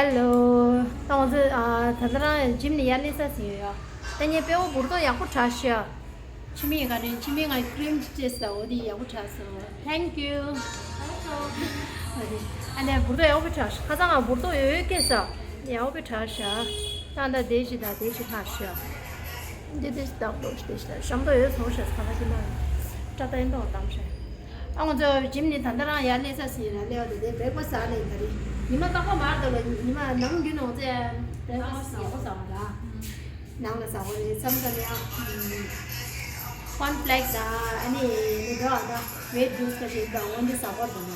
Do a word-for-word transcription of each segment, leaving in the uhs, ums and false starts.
Hello. ད་ང་ཚོ་ཨ་ད་ལྟ་རང་ཇིམ་ནས་ཡར་སླེབས་ས་ཟིན་ཡོད་ཡ། ད་ངས་དཔེ་བོ་འབུར་ཏོ་ཡག་པོ་དྲག་ཤག་ཕྱི་མིག་ག་རེ་ཕྱི་མིག་ང་ཁྲིམ་ཅིག་བྱས་ས་འོ་དེ་ཡག་པོ་དྲག་སོང་། Thank you. ཨ་ནི་འབུར་ཏོ་ཡག་པོ་དྲག་ཤག་ཁ་སང་ང་འབུར་ཏོ་ཡོད་ཡོད་སྐྱེས་ས་ཡག་པོ་དྲག་ཤག་ད་ད་དེ་ཅིག་ད་དེ་ཅིག་ལྷག་ཤག་འདི་དེ་ཅིག་ད་འགྲོ་ཤི་དེ་ཅིག་ད་ཤམ་ཏོ་ཡོད་སོང་ཤག་ཁ་ཁ་ཅིག་ན་སྐྲ་ད་ཡིན་ཏོ་བཏང་ཤག་ཨ་ང་ཚོ་ཇིམ་ནས་ད་ལྟ་རང་ཡར་སླེབས་ས་ཟིན་ལ་སླེབས་པ་དེ་བྷེ་རེག་ཕ་སི་ཟ་ལེ་ད་རེད། ཉི་མ་རྟག་པར་མར་འགྲོ་ལ་ཉི་མ་ནམ་རྒྱུན་ནང་ཚེ་བྷེ་རེག་ཕ་སི་ཡག་པོ་ཟ་བ་ད། ནང་ལ་ཟ་བ་རེད་བསམ་ཙམ་ཡང་ཀོན་ཕི་ལེག་དང་ཨ་ནི་ནི་འགྲོ་བ་ད་ཝེཊ་ཇུས་ཀ་ཞིག་དང་འོ་འདི་ཟ་བར་འགྲོ་ནས་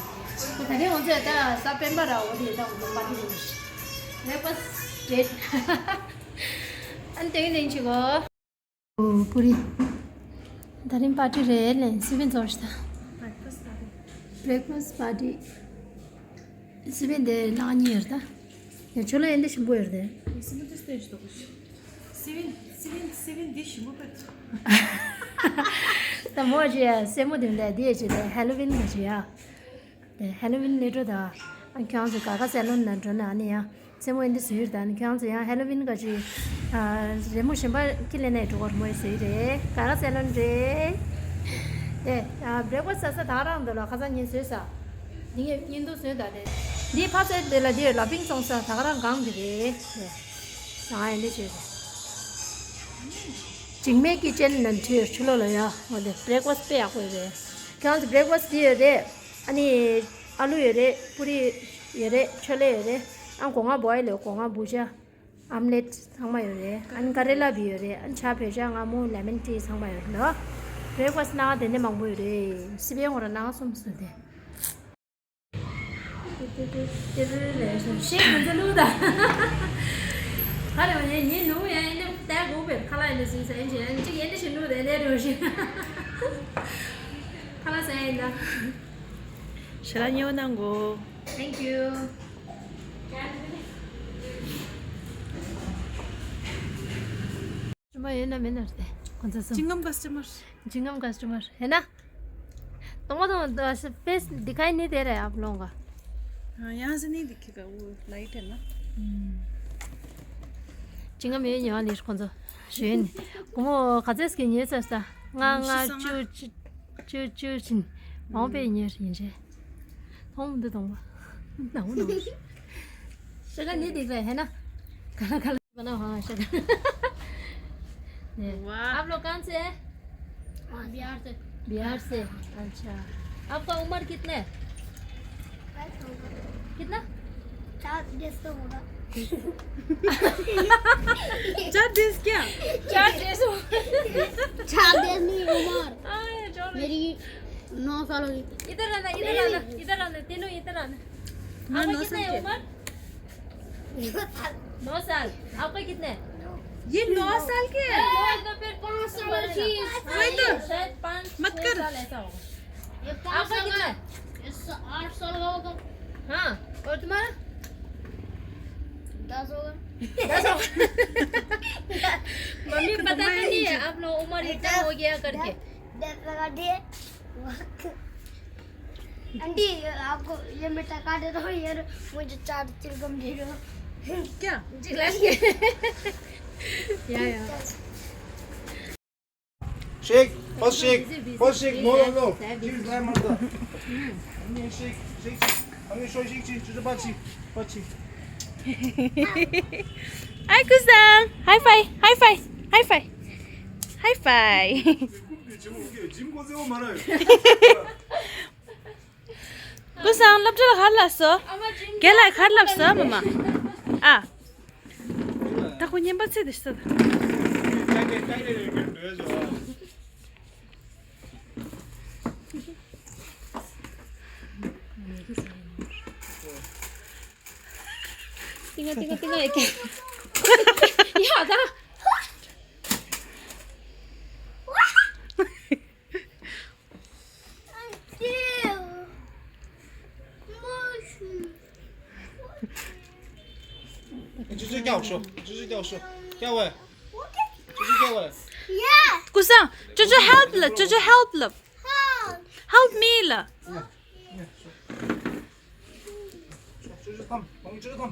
ད་དེ་རིང་ང་ཚོས་ད་གཟའ་སྤེན་པ་ར་འོ་འདི་ད་ང་ཚོ་པར་ཊི་རེད། བྷེ་རེག་ཕ་སི་ཌེ་ཊི། ཨ་ནི་དེ་གི་ནས་ཅིག་གོ་ཨོ་པུ་རི། ད་རིང་པར་ཊི་རེད་ལེ་སི་པན་ཚོར་ཤི་ད། བྷེ་རེག་ཕ་སི་པར་ཊི། སི་པན་དེ་ནང་གཉིས་ཡོད་ད། ཡ་ཆོ་ལོ་ཡན་དེ་ཞིམ་པོ་ཡོད་རེད། སི་པན་དེ་སྟོན་ཞིག་ཏོ་གོ་ཤི། སི་པན་སི་པན་སི་པན་འདི་ཞིམ་པོ་པེ། ད་མོ་ཅི་ཡ་སེ་མོ་དེ་འདྲ་དེ་ཡ་ཅི་དེ་ཧེ་ལོ་ཝིན་ག་ཅི་ཡ། དེ་ཧེ་ལོ་ཝིན་ལས་འགྲོ་ད། ཨ་ཁྱོད་ཚོ་ག་ག་སེ་ལོན་ན་འགྲོ་ན་ཨ་ནི་ཡ། སེ་མོ་ཡན་དེ་བཟོས་ཡོད་ད་ནི་ཁྱོད་ཚོ་ཡང་ཧེ་ལོ་ཝིན་ག་ཅི། ཨ་རི་མོ་གཞན་པ་ཁྱི་ལེན་ནས་འགྲོ་གར་མོ་བཟོས་རེད་ག་ག་སེ་ལོན་རེད། དེ་ཨ་བྷེ་རེག་ཕ་སི་ཟ་ས་ད་རང་འདུག་ལ་ཁ་སང་ཉིན་བཟོས་ས། འདི་ངས་བརྙན་ཐུང་བཟོས་ད་དེ། འདི་ཕ་སེ་དེ་ལ་འདི་ལ་པིང་སོང་ས་ད་ག་རང་གང་གི་རེད། དེ་ང་ཡང་འདི་བྱས་རེད། འཇིགས་མེད་ཀི་ཅན་ནང་ཁྲིད་ཆུ་ལོ་ལ་ཡ་འོ་དེ་བྷེ་རེག་ཕ་སི་དཔེ་ཡག་པོ་ཡོད་རེད། ཁྱོད་ཚོ་བྷེ་རེག་ཕ་སི་དེ་ཡོད་རེད། ཨ་ནི་ཨ་ལུ་ཡོད་རེད། པུ་རི་ཡོད་རེད། ཆོ་ལེ་ཡོད་རེད། ཨ་སྒོ་ང་བོའི་ལོ་སྒོ་ང་བུ་ཆ། ཨམ་ལེ་ཊི་ཚང་མ་ཡོད་རེད། ཨ་ནི་ཀ་རེ་ལ་བི་ཡོད་རེད། ཨ་ནི་ཇ་བོད་ཇ་མངར་མོ་ལེ་མོན་ཊི་ཚང་མ་ཡོད་རེད་ལོ། བྷེ་རེག་ཕ་སི་ནང་དེ་འདྲ་མང་པོ་ཡོད་རེད། སི་པན་ཁོ་ར་ནང་གསུམ་བཟོས་ཏེ། ཤེག་མི་ཚེ་ལུགས་ད། ཁ་རེ་བ་ཡེ་ཉིན་ནུ་ཡ་ཡེ་ནེ་ཏའི་གོ་བེ་ཁ་ལ་ཡེ་ནེ་སུ་ས་ཡེ་ཅི་ཡེ་ཅི་ཡེ་ནེ་ཤི་ནུ་རེ་ནེ་རུ་ཤི། ཁ་ལ་ས་ཡེ་ད། ཞེ་ལ་ཉེ་བ་ནང་གོ། Thank you. ཅུ་མ་ཡོད་ན་མེད་ན་རེད་ཁོང་ཚོ་གསུམ། ཅིང་ངམ་ཀ་སི་ཊ་མར། ཅིང་ངམ་ཀ་སི་ཊ་མར་ཧེ་ན། ཏོང་པ་ཏོང་པ་ཕེས་དི་ཁའི་ནི་དེ་རེད་ཨབ་ལོང་ག་ཡང་ཟི་ནི་དི་ཁི་ག་འུ་ལའི་ཊེ་ན། ཅིང་ངམ་ཡོད་ཉོ་ལིར་ཁོང་ཚོ་ཞོན་ནི། གོ་མོ་ག་ཚེས་ཀྱི་ཉོས་ཚར་ས་ང་ང་ཅུ་ཅུ་ཅུ་ཅུ་ཅིན་མང་པོ་ཉོས་ཡིན་རེད། ཐོང་འདི་ཏོང་པ་ནའུ་ནའུ་ཤ་ག་ནི་དི་རེད་ཧེ་ན། ག་ལ་ག་ལ། बना, हाँ, शक्ल। वाह। आप लोग कहाँ से हैं? बिहार से। बिहार से। अच्छा। आपका उम्र कितना है? कितना? चार डेढ़ सौ होगा। चार डेढ़ क्या? चार डेढ़ सौ। चार डेढ़ नहीं, उम्र। हाँ, ये जो मेरी नौ साल होगी। इधर आना, इधर आना, इधर आना, तीनों इधर आना। मैं आपका नौ कितना साल है के। उम्र? नौ साल। आपका कितना है? ये नौ साल के है। तो फिर पाँच साल की। वही तो। शायद पाँच मत छह कर। साल ऐसा होगा। ये पाँच आपका साल कितना का है? ये स-, आठ साल का होगा। हाँ, और तुम्हारा? दस होगा। दस होगा। मम्मी पता तो नहीं है आप लोग उम्र इतना हो गया करके। दस, दस लगा दिए। आंटी, आपको ये मिठाई काट देता हूँ, ये लो, मुझे चार चिलगम दे दो। क्या? चिलगम। या, या। Shake, first shake, first shake, no, no, no. Please, lie, mother. Shake, shake, shake. Shake, shake, shake. Hi, Kusang. High five, high five, high five. High five. ཀུན་བཟང་སློབ་གྲྭ་ལ་ག་རེ་ལབ་སོང་། རྒན་ལགས་ག་རེ་ལབ་སོང་མ་མ། ཨ། ད་ཁོ་བརྙན་པར་ཚད་དེ་ཤི་ད། ཏི་ང་ཏི་ང་ཏི་ང་ཨེ་ཀེ། ཡ་ད། ཅུ་ཅུ་སྐྱོག་ཤོག་ཅུ་ཅུ་སྐྱོག་ཤོག་སྐྱོག་བས། ཅུ་ཅུ་སྐྱོག་བས། ཀུན་བཟང་། ཅུ་ཅུ་help ལབ། ཅུ་ཅུ་help ལབ། Help me ལབ། ཅུ་ཅུ་ཐམ། ཅུ་ཅུ་ཐམ།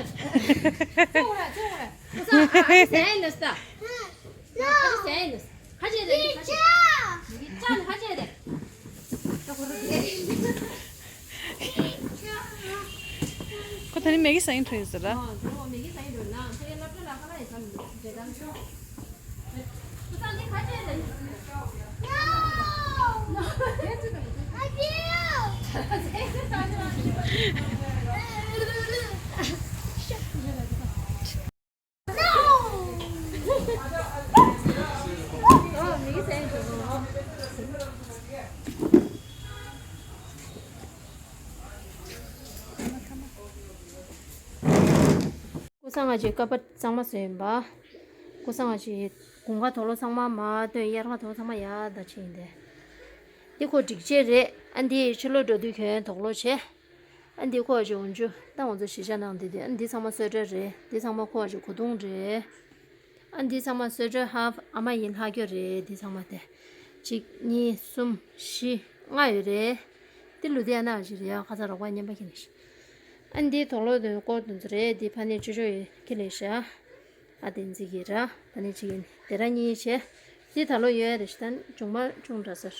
ཚེ་འོ་ར་ཚེ་འོ་ར། ཁོ་ས་ཨ་ཨ་ཟེ་ཡིན་ལ་ས། ཨ་ཟེ་ཡིན་ལ་ས། ཁ་ཆེ་རེད་ཁ་ཆེ། ཡི་ཅག་ནི་ཁ་ཆེ་རེད། ཁོ་ད་ནི་མེ་གི་ཟ་ཡིན་ཐུ་ཡིན་ཟེར་ལ། ཀུ་སང་ང་ཅི་ཀ་པ་གཙང་མ་བཟོས་ཡིན་པ། ཀུ་སང་ང་ཅི་དགུན་ཁ་དོག་ལོ་ཚང་མ་མ་སྟོན། དབྱར་ཁ་དོག་ཚང་མ་ཡ་ད་ཕྱིན་ཏེ། འདི་ཁོ་སྒྲིག་ཆས་རེད། ཨ་འདི་ཕྱི་ལོགས་འགྲོ་དུས་གྱོན་དོག་ལོ་བྱས། ཨ་འདི་ཁོ་ཅི་འོན་ཅུ་ད་ང་ཚོ་གཞིས་ཆགས་ནང་འདི་དེ་ཨ་འདི་ཚང་མ་སོས་དྲ་རེད། འདི་ཚང་མ་ཁོ་ཅི་གོ་དུང་རེད། ཨ་འདི་ཚང་མ་སོས་དྲ་ཧབ་ཨ་མ་ཡིན་ལྷག་རྒྱུ་རེད། འདི་ཚང་མ་དེ་གཅིག་གཉིས་གསུམ་བཞི་ལྔ་ཡོད་རེད། འདི་ལུ་དེ་ཨ་ན་ཞིག་རེད། ཨ་ཁ་ཚ་རོགས་པ་མཉམ་པ་ཁྱེར་ནས་ཤི། ཨ་འདི་དོག་ལོ་དོན་སྐོར་དོན་ཚོ་རེད། འདི་ཕ་ནས་ཅོ་ཅོ་ཡོད་ཁྱེར་ལས་ཤ། ཨ་དེ་འཛི་གི་ར་ད་ནི་ཅི་ཡིན་དེ་ར་གཉིས་བྱས། འདི་ད་ལོ་ཡོད་རེད་ཤི་ད་ནི་ཅུང་མ་ཅུང་འདྲ་ཟེར།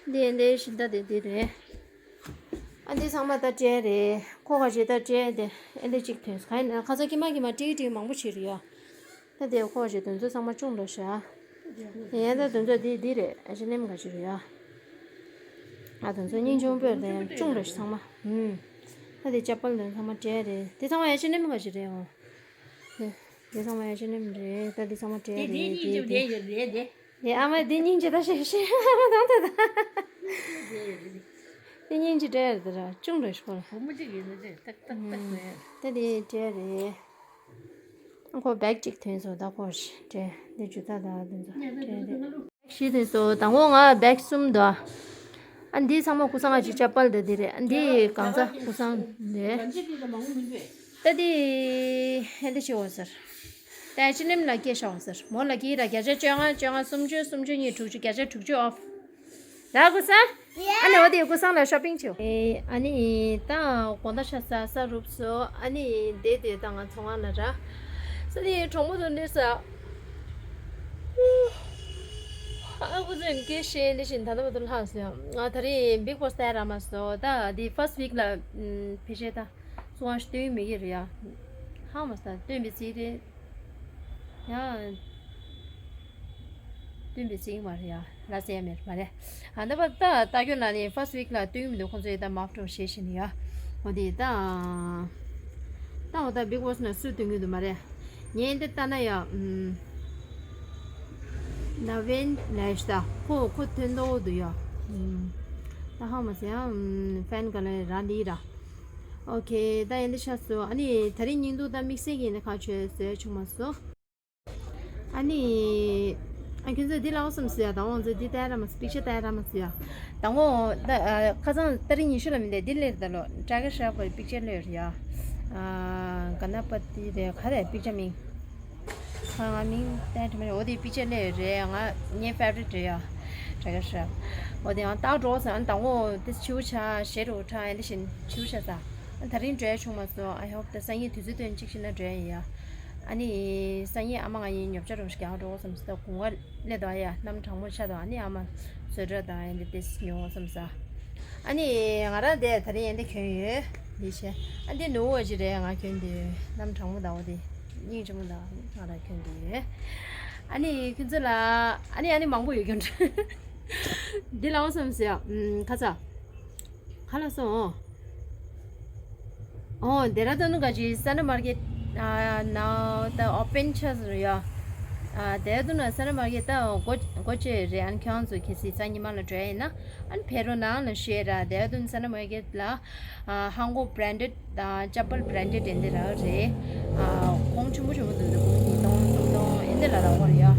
འདི་ཨེ་འདྲའི་ཤི་ད་དེ་འདི་རེད། ཨ་འདི་ཚང་མ་ད་སྤྲད་རེད། ཁོ་ག་ཞེ་ད་སྤྲད་དེ་ཨེ་འདྲ་ཅིག་ཐོན་ག་ཡིན་ན་ཁ་ཚ་ཀི་མ་ཀི་མ་ཀྲིག་ཀྲིག་མང་པོ་བྱེད་རེད་ཡ། ད་དེ་ཁོ་ག་ཞེ་དོན་ཚོ་ཚང་མ་ཅུང་འདྲ་ཤ། ཡ་ད་དོན་ཚོ་འདི་འདི་རེད། ཨ་ཅི་ནེམ་ག་ཞིག་རེད་ཡ། ཨ་དོན་ཚོ་སྙིང་ཆུང་པོས་དེ་ཅུང་འདྲ་ཤ་ཚང་མ། ཨུམ། ད་དེ་ཅ་པལ་དོན་ཚང་མ་སྤྲད་རེད། དེ་ཚང་མ་ཨ་ཅི་ནེམ་ག་ཞིག་རེད་འོ། དེ་དེ་ཚང་མ་ཡ་ཤ་ནེམ་རེད། ད་དེ་ཚང་མ་སྤྲད་རེད། དེ་དེ་དེ་དེ་ཨ་མ་དེ་སྙིང་རྗེ་ད་ཤེས་ཤེས་ཨ་མ་དང་ད་ད། དེ་སྙིང་རྗེ་སྤྲད་རེད་ད་ར་ཅུང་རེ་ཤོར། བུ་མོ་གཅིག་ཡིན་ན་དེ་ཏག་ཏག་ཏག་ཏག་ཡ། ད་དེ་སྤྲད་རེད། ཁོ་བེག་གཅིག་ཐོན་སོང་ད་ཁོ་ཤི་སྤྲད་དེ་ཇུ་ད་ད་དེ་ཚོ་སྤྲད་རེད། ཤི་དེ་སོ་དང་པོ་ང་བེག་གསུམ་འདུག་ཨ་འདི་ཚང་མ་ཀུ་སང་ང་ཅི་ཅ་པལ་འདི་འདི་རེད། ཨ་འདི་གང་ཚ་ཀུ་སང་འདི་རེད། ད་འདི་ཧེ་འདི་ཆེ་བ་ཟེར། ད་ཅི་ནེམ་ལ་སྐྱེ་ཤ་བ་ཟེར་མོ་ལ་སྐྱེ་ར་བརྒྱ་ཆ་བཅོ་ལྔ་བཅོ་ལྔ་སུམ་ཅུ་སུམ་ཅུ་གཉིས་དྲུག་ཅུ་བརྒྱ་ཆ་དྲུག་ཅུ་ཨོཕ། ད་ཀུ་སང་། ཨ་ནི་འོ་དེ་ཀུ་སང་ལ་ཤོ་པིང་བྱེད། ཨ་ནི་ད་དགོང་དག་ཤ་ཟ་ས་རུབ་སོ། ཨ་ནི་དེ་དེ་ད་ང་ཚོང་ཁང་ལ་ར། ས་ནི་གྲོགས་མོ་དུ་འདྲེ་ས། ཨ་ཁུ་ཚོས་སྐད་བཤད་འདི་བཞིན་ད་ལྟ་བར་དུ་ལྷག་སོང་ཡང་ང་ད་རེས་Bigg Boss་ལྟ་ར་མ་སོང་། ད་འདི་first week་ལ་ཕལ་ཆེར་ད་སུ་བ་ཞིག་སྟོན་མི་གི་རེད་ཡ། ཧ་མ་ས་སྟོན་པའི་ཚིག་རེད་ཡ། སྟོན་པའི་ཚིག་མ་རེད་ཡ། ལ་ཟེར་ཡ་མེད་མ་རེད། ཨ་ད་པ་ད་ལྟ་སྐྱོ་ན་ནི་first week་ལ་སྟོན་མི་འདུག་ཁོང་ཚོས་ད་མ་སྤྲོ་བྱེད་བཞིན་ཡ། འོ་དེ་ད། ད་འོ་ད་Bigg Boss་ན་སུ་སྟོན་གི་འདུག་མ་རེད། ངས་འདི་ལྟ་ན་ཡ། ཨུམ། ན་ཝེན་ལས་ཤ་ད་ཁོ་ཁོ་ཐོན་མདོག་འདུག་ཡ། ཨུམ། ད་ཧ་མ་ཟེར་ཡ། ཨུམ། ཕན་ག་ལ་ར་འདི་ར། ཨོ་ཁེ་ད་ཡན་འདི་ཤ་སོ། ཨ་ནི་ད་རིང་ཉིན་འདུག་ད་དམིགས་བསལ་གྱི་ནི་ཁ་ཆོས་ཟེར་བྱུང་མ་སོ། ཨ་ནི། ཨ་ཁྱོད་ཚོས་འདི་ལའོ་བསམ་སོ་ཡ། དང་པོ་ང་ཚོས་འདི་ལྟ་ར་མ་སོ། པིག་ཅར་ལྟ་ར་མ་སོ་ཡ། དང་པོ་ད་ཁ་སང་ཏ་རིག་ཉི་ཤུ་ལ་མིན་ཏེ་འདི་ལེར་ད་ལོ་ཀྲ་ཀ་ཤ་པར་པིག་ཅར་ལེར་ཡ། ག་ན་པ་ཏི་རེད་ག་རེ་པིག་ཅར་མིང་། ཁ་ང་མིང་ཏན་ཏན་མ་རེད། འོ་དེ་པིག་ཅར་ལེར་རེད། ང་ངའི་ཕེ་ཝ་རིཊ་རེད་ཡ། ཀྲ་ཀ་ཤ། འོ་དེ་ཡང་ཏག་འགྲོ་ཟེར། ཨ་དང་པོ་དེ་ཆུ་ཆ་ཞེ་རུ་ཁྲ་ཡ་འདི་བཞིན་ཆུ་ཆ་ས། ཨ་ད་རིང་འགྲོ་ཡ་བྱུང་མ་སོང་། I hope ད་སང་ཉིན་དུས་ཚོད་ཐོན་གཅིག་ཤི་ན་འགྲོ་ཡ་ཡིན་ཡ། ཨ་ནི་སང་ཉིན་ཨ་མ་ང་ཡིན་ཉོ་ཆ་རུ་ཞིག་རྒྱག་འགྲོ་བསམ་སོང་། ད་དགུན་ཁ་སླེབས་དང་ཡ་གནམ་གྲང་མོ་ཆགས་དང་། ཨ་ནི་ཨ་མ་བཟོ་གྲྭ་དང་ཡ་འདི་ཏེ་ཉོ་བསམ་ས། ཨ་ནི་ང་རང་དེ་ད་རིང་ཡ་འདི་གྱོན་ཡོད་འདི་བྱས། ཨ་འདི་ནུ་བོ་ཅི་རེད་ང་གྱོན་འདི་ཡོད། གནམ་གྲང་མོ་དང་འོ་དེ་སྙིང་རྗེ་མོ་དང་ང་རང་གྱོན་འདི་ཡོད། ཨ་ནི་ཁྱོད་ཚོ་ལ་ཨ་ནི་ཨ་ནི་མང་པོ་ཡོད་གྱོན་འདི་ལ་འོ་བསམ་སོང་ཡ། ཁ་ཚ། ཁ་ལག་སོང་། ཨོ་ཌེ་ར་ཌུན་ག་ཅི་སན་མར་ཀེཊ་ནའོ་ད་ཨོ་པན་ཆགས་ཟེར་ཡ། ཨ་དེ་དུ་ན་ས་ན་མར་ཀེ་ད་སྒོ་སྒོ་ཕྱེ་རེད། ཨ་ནི་ཁྱོད་ཚོ་གལ་སྲིད་གཟའ་ཉི་མ་ལ་འགྲོ་ཡ་ཡིན་ན་ཨ་ནི་ཕེ་རོ་ནང་ལ་ཤེས་ར། དེ་དུ་ན་ས་ན་མར་ཀེ་ལ་ཨ་ཧང་གོ་བྷ་རན་ཌེཌ་དང་ཅ་པལ་བྷ་རན་ཌེཌ་དེ་འདི་རག་རེད། ཨ་གོང་ཆེན་པོ་ཆེན་པོ་དུ་འདི་གོང་ཉིས་སྟོང་སུམ་སྟོང་ཨེ་འདི་ལ་རག་པ་རེད་ཡ།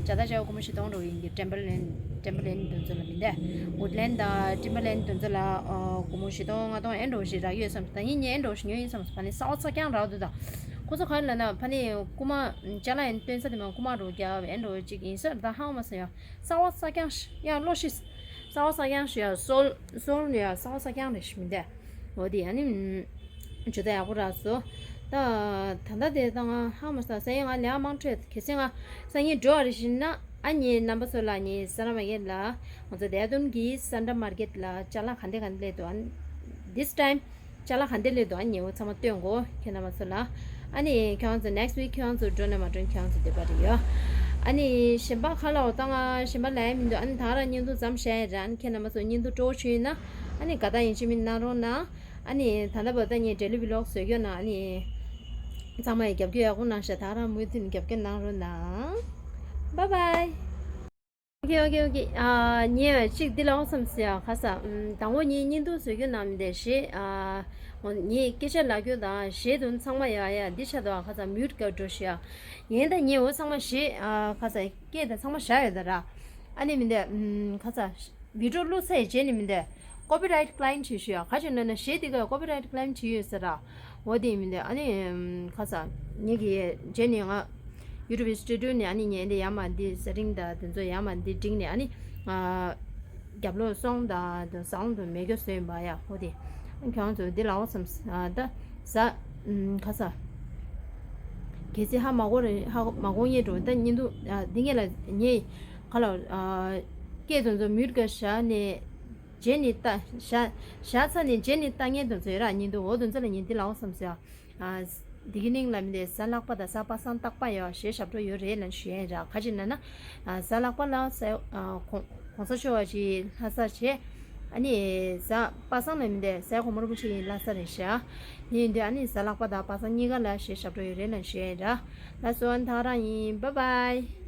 ཇ་ད་ཇ་གོ་མོ་བཞི་སྟོང་འགྲོ་ཡིན་གྱི། ཊིམ་བར་ལན་ཊིམ་བར་ལན་དུ་ཚོ་ལ་མི་འདས། ཝུཌ་ལན་དང་ཊིམ་བར་ལན་དུ་ཚོ་ལ་ཨ་གོ་མོ་བཞི་སྟོང་ལྔ་སྟོང་ཨེ་འགྲོ་ཞིག་རག་ཡོད་བསམ། ད་ཡིན་ཉེ་ཨེ་འགྲོ་ཞིག་ཉོ་ཡིན་བསམ། ཕ་ནི་ས་འོག་ས་རྐྱང་རག་འདུག་ད། ཁོ་ཚོ་ག་རེ་ལབ་ན་ཕ་ནི་རྐུ་མ་ཅ་ལག་ཡིན་སྟོན་ས་དེ་མ་རྐུ་མ་འགྲོ་རྒྱབ་ཨེ་འགྲོ་ཅིག་ཡིན་ས་ད་ཧང་མ་སོང་ཡ། ས་འོག་ས་རྐྱང་ཡ་ལོ་ཤི། ས་འོག་ས་རྐྱང་ཞུ་ཡ་སོལ་སོལ་ཡ་ས་འོག་ས་རྐྱང་རེད་ཞུ་མི་འདས། འོ་དེ་ཨ་ནི་ཇོ་ད་ཡག་པོ་རག་སོ། ད་ད་ལྟ་དེ་ད་ང་ཧང་མ་སོང་ས་ཡ། ང་ལས་ཨ་མང་ཁྲོད་གལ་སྲིད་ང་སང་ཉིན་འགྲོ་བ་རེ་བཞིན་ན་ཨ་ཉེ་རྣམ་པ་ཚོ་ལ་ཉེ་ས་ར་མ་ཡེ་ལ་ང་ཚོ་དེ་དོན་གྱི་སན་ཌེ་མར་ཀེཊ་ལ་ཅ་ལག་ག་འདྲ་ག་འདྲ་སླེབས་འདུག་ཨ་ནི་this time ཅ་ལག་ག་འདྲ་སླེབས་འདུག་ཨ་ཉེ་བོ་ཚང་མ་སྟོན་གོ་ཁྱེད་རྣམ་པ་ཚོ་ལ། ཨ་ནི་ཁྱེད་རང་ཚོ་next week ཁྱེད་རང་ཚོ་འགྲོ་ན་མ་འགྲོ་ཁྱེད་རང་ཚོ་འདོད་པ་རེད་ཡོ། ཨ་ནི་གཞན་པ་ག་ལ་འོ་ད་ང་གཞན་པ་ལ་ཡ་མི་འདུག་ཨ་ནི་ད་རང་བརྙན་ཐུང་ཙམ་བཤད་ཡ་རེད། ཨ་ནི་ཁྱེད་རྣམ་པ་ཚོ་བརྙན་ཐུང་སྤྲོ་བོ་བྱུང་ཡིན་ན་ཨ་ནི་དགའ་རྟགས་ཡིན་གཅིག་མིན་གནང་རོགས་གནང་། ཨ་ནི་ད་ལྟ་བར་ད་ངས་daily vlog བཟོས་ཡོད་ན་ཨ་ནི་ཚང་མ་ཡི་རྒྱབ་སྐྱོར་ཡག་པོ་གནང་ཤག་ད་རང་མུ་མཐུད་ནས་རྒྱབ་སྐྱོར་གནང་རོགས་གནང་། Bye bye. ཨོ་ཀེ་ཨོ་ཀེ་ཨོ་ཀེ། ཨ་ངས་གཅིག་འདི་ལ་འོ་བསམ་སི་ཡ་ཁ་ས། ཨམ་དང་པོ་ངས་བརྙན་ཐུང་བཟོ་རྒྱུ་ནང་མི་འདས་ཞེས། ཨ་ངས་སྐད་ཆ་ལབ་རྒྱུ་དང་ཞེས་དོན་ཚང་མ་ཡ་ཡ་འདི་ཆ་དོ་ཨ་ཁ་ས་མིའུ་ཊི་ག་འགྲོ་ཞེས་ཡ། ཡིན་ད་ངས་འོ་ཚང་མ་ཞེས་ཨ་ཁ་ས་སྐད་དང་ཚང་མ་བཞག་ཡོད་ད་ར། ཨ་ནི་མི་འདས་ཨམ་ཁ་ས་བི་ཌི་ཡོ་བླུགས་ཚར་ཡི་རྗེས་ནི་མི་འདས་ཀོ་པི་རའེ་ཊི་ཀི་ལེམ་བྱེད་ཞུ་ཡ། ག་ཅི་ན་ན་ཞེས་འདི་ག་ཀོ་པི་རའེ་ཊི་ཀི་ལེམ་བྱེད་ཡོད་ཟེར་ར། འོ་དེ་མི་འདུག་ཨ་ནི་ཁ་ས་ངེད་ཀྱི་རྗེས་ནས་ང་ཡུ་ཊུབ་སི་ཊུ་ཌི་ཡོ་ནས་ཨ་ནི་ངས་འདི་ཡར་མར་འདི་ཟ་རིང་དང་དེ་ཚོ་ཡར་མར་འདི་བསྒྲིགས་ནས་ཨ་ནི་རྒྱབ་ལོགས་སོང་དང་དེ་ཟ་འོང་དུ་མེད་རྒྱུ་བཟོས་ཡིན་པ་ཡ། འོ་དེ་ཁྱོད་ཚོ་འདི་ལའོ་བསམ་ད་ཟ་ཁ་ས་གལ་སྲིད་ཧ་མ་གོ་རེ་ཧ་མ་གོ་ངེས་འགྲོ་ད་བརྙན་ཐུང་འདི་ངེད་ལ་ངེད་ཁ་ལ་སྐད་དེ་ཚོ་མིའུ་ཊི་ག་བཞག་ནས། རྗེས་ནི་ལྟ་བཞག་བཞག་ཚར་ནས་རྗེས་ནི་ལྟ་ངན་དུ་འཛོལ་ར་ཉིན་དུ་འོ་དུ་འཛོལ་ལ་ཉིན་འདི་ལའོ་བསམ་ཟེར། ཨ་འདི་གི་ནིང་ལ་མི་འདི་གཟའ་ལྷག་པ་དང་གཟའ་པ་སངས་རྟག་པ་ཡོད་ཞེས་ཞབས་བྲོ་ཡོད་རེད་ལན་ཞུ་ཡས་ར། ག་ཅི་ན་ན་ཨ་གཟའ་ལྷག་པ་ལ་ས་ཨ་གོང་གོང་ས་མཆོག་བ་ཅིག་ལྷ་སར་བྱས། ཨ་ནི་གཟའ་པ་སངས་ལ་མི་འདི་ས་གོང་མ་རིན་པོ་ཆེ་ཡིན་ལྷ་ས་རེད་ཤག་ཡིན་འདི་ཨ་ནི་གཟའ་ལྷག་པ་དང་པ་སངས་གཉིས་ཀ་ལ་ཞེས་ཞབས་བྲོ་ཡོད་རེད་ལན་ཞུ་ཡས་ར། ལ་སོ་ཨན་ཐག་རང་ཡིན། Bye bye.